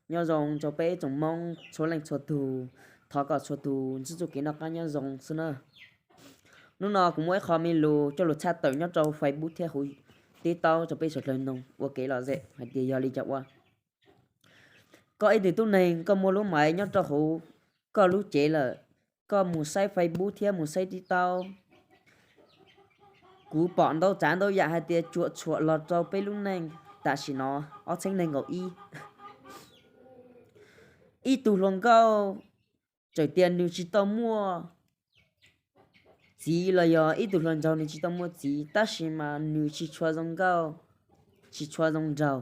Nyob zoo rau peb tsoom Hmoob txhua leej txhua tus, thov kom txhua tus ntsib txoj kev noj qab nyob zoo xwb na. Hnub no kuv muaj ib qho me lus coj los tshaj tawm nyob rau Facebook thiab hauv TikTok rau peb sawv daws mloog ua kev lom zem hais tias yog li cas ua. Koj ib tug tub neeg koj muaj lub maiv nyob rau hauv koj lub cev lawm, koj mus saib Facebook thiab mus saib TikTok, kuv pom ntau tsav ntau yam hais tias cuam tshuam los rau peb lub neej tam sim no ob txhiab nees nkaum ib. Ib tug hluas nkauj txawm tias nws tsis tau muaj txiv los yog ib tug hluas nraug nws tsis tau muaj txiv tab sis mas nws tsis tshua zoo nkauj, tsis tshua zoo nraug,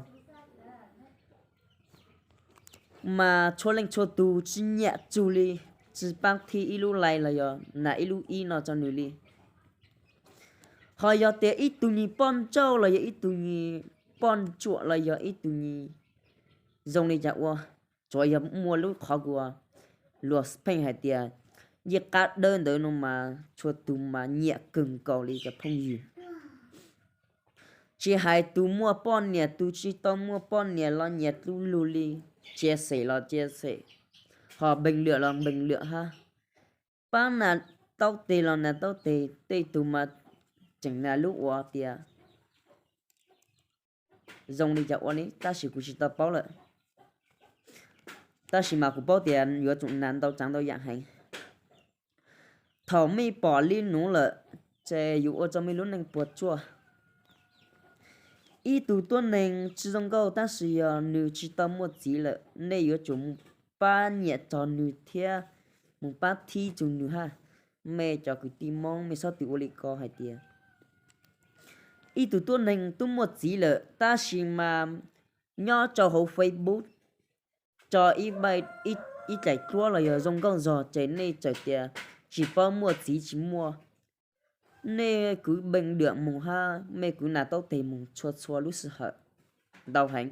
mas txhua leej txhua tus tsis nyiam txug li, tsis paab thib ib lub like los yog nas ib lub ib no rau nws li. Ho yog tias ib tug nyuag poj nrauj los yog ib tug nyuag poj ntsuam los yog ib tug nyuag zoo li cas ua, tsuav yog muaj lub qhov uas luag pheej hais tias yij qab dawb ntawd no mas txhua tus mas nyiam kawg nkaus li cov phooj ywg. Tsis hais tus muaj poj niam tus tsis tau muaj poj niam los nyiam du lug li, chia sẻ los chia sẻ, ho bình luận los bình luận hab, pab nas taub teg los nas taub teg, tej tug mas tseem nas lub ua tias zoo li cas ua li, tab sis kuv tsis tau paub lawm. Tab sis mas kuv paub tias yuav tsum nas ntau tsav ntau yam heev. Thaum mej pom li nuav lawm, ces yuav ua rau mej lub neej puas tsuaj. Ib tug tuab neeg tsis zoo nkauj tab sis yog nws tsis tau muaj txiv lawm, nej yuav tsum pab nyiam txog nws thiab mus pab thib txug nws hab. Mej cov kwv tij Moob mej txhob tug ua li ko hais tias ib tug tuab neeg tub muaj txiv lawm tab sis mas nyob rau hauv Facebook tso ib daim duab los yog zoo nkauj zog ces nej txawm tias tsis paub muaj txiv tsis muaj. Nej kwv bình luận mus hab mej kwv nas taub teg mus txhua txhua lub sij hawm ntau heev.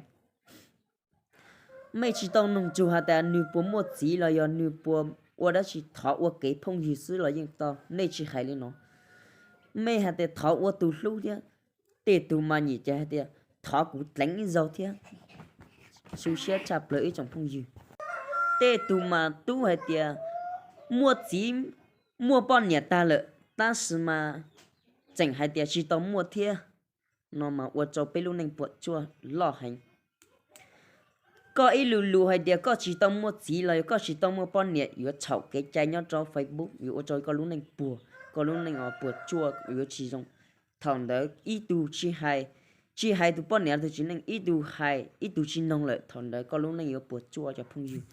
Mej tsis tau noog tsug has tas nws puas muaj txiv los yog nws puas ua dab tsi, thov ua kev phooj ywg xwb los yeej tau, nej tsis hais li no. Mej has tas thov ua tus hlub thiab, tej tug mas nyim ces hais tias thov kuv dleev ib zaug thiab. Xu siab tshaj plawg ib tsoom phooj ywg. Tej tug mas tub hais tias muaj txiv muaj poj niam tag lawm tab sis mas tseem hais tias tsis tau muaj thiab, no mas ua rau peb lub neej puas tsuaj loj heev. Koj ib lu lus hais tias koj tsis tau muaj txiv los yog koj tsis tau muaj poj niam yuav txhaum kev cai nyob rau Facebook, yuav ua rau koj lub neej puas, koj lub neej puas tsuaj yuav tsis zoo. Thaum ntawd ib tug tsis hais, tsis hais tus poj niam tus txiv neej, ib tug hais ib tug tsis noog lawm, thaum ntawd koj lub neej yuav puas tsuaj cov phooj ywg.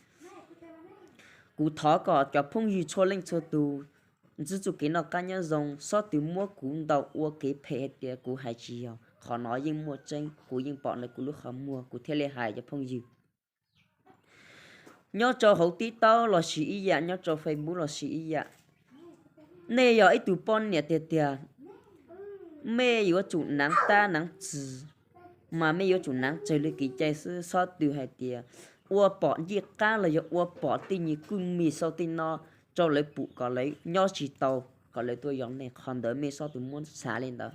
Kuv thov kom cov phooj ywg txhua leej txhua tus ntsib txoj kev noj qab nyob zoo, txhob tug muab kuv ntaus ua kev phem hais tias kuv hais tsis yog, qhov no yeej muaj tseeb, kuv yeej pom ntawm kuv lub qhov muag kuv thiaj li hais cov phooj ywg. Nyob rau hauv TikTok los sis ib yam, nyob rau Facebook los sis ib yam, nej yog ib tug poj niam tiag tiag, mej yuav tsum naav tab naav txwv, mas mej yuav tsum naav tsawg li kev cai xwb, txhob tug hais tias ua pom ncej qab los yog ua pom tej nyuag kwj mis xau tej no rau lawv pum kom lawv nyob tsis tau, kom lawv tuaj yos nej, qhov ntawd mej txhob tug muab xav li ntawd.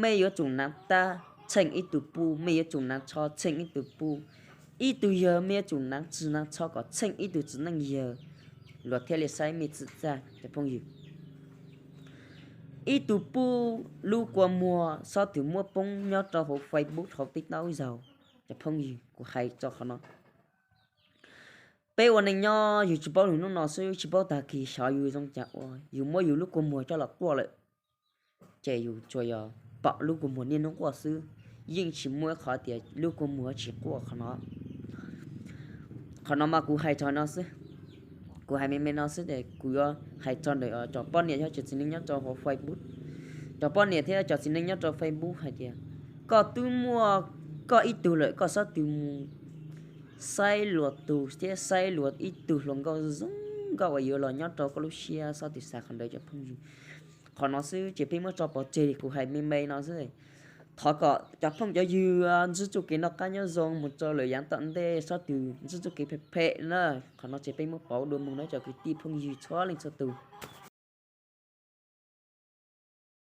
Mej yuav tsum naav tab tsheej ib tug puj, mej yuav tsum naav tsho tsheej ib tug puj. Ib tug yawg mej yuav tsum naav txwv naav tsho kom tsheej ib tug txiv neej yawg, luag thiaj li saib mej txwm txaj cov phooj ywg. Ib tug puj lub kua muag txhob tug muab poob nyob rau hauv Facebook hauv TikTok zaug, cov phooj ywg, kuv hais tso qhov no. Peb ua neej nyob yus tsis paub yus hnub no xwb, tsis paub tag kis xyov yus zoo cas ua, yus muab yus lub kua muag coj los quaj lawm, ces yus tsuas yog pom lub kua muag niaj hnub quaj xwb, yeej tsis muaj ib qhov tias lub kua muag tsis quaj qhov no. Qhov no mas kuv hais tso no xwb, kuv hais me me no xwb ces kuv yuav hais tso ntawm cov poj niam thiab cov txiv neej nyob rau hauv Facebook. Cov poj niam thiab cov txiv neej nyob rau Facebook hais tias koj twb muaj koj ib tug lawm, koj txhob tug mus saib luag tug thiab saib luag ib tug hluas nkauj zoo nkauj uas yuav los nyob rau koj lub siab, txhob tug xav qhov ntawd cov phooj ywg. Qhov no xwb ces peb muab tso pov tseg, kuv hais me me no xwb. Thov kom cov phooj cov ywg ntsib txoj kev noj qab nyob zoo mus rau lawm yav tom ntej, txhob tug ntsib txoj kev phem phem na. Qhov no ces peb muab pauv dua mus na cov kwv tij phooj ywg txhua leej txhua tus.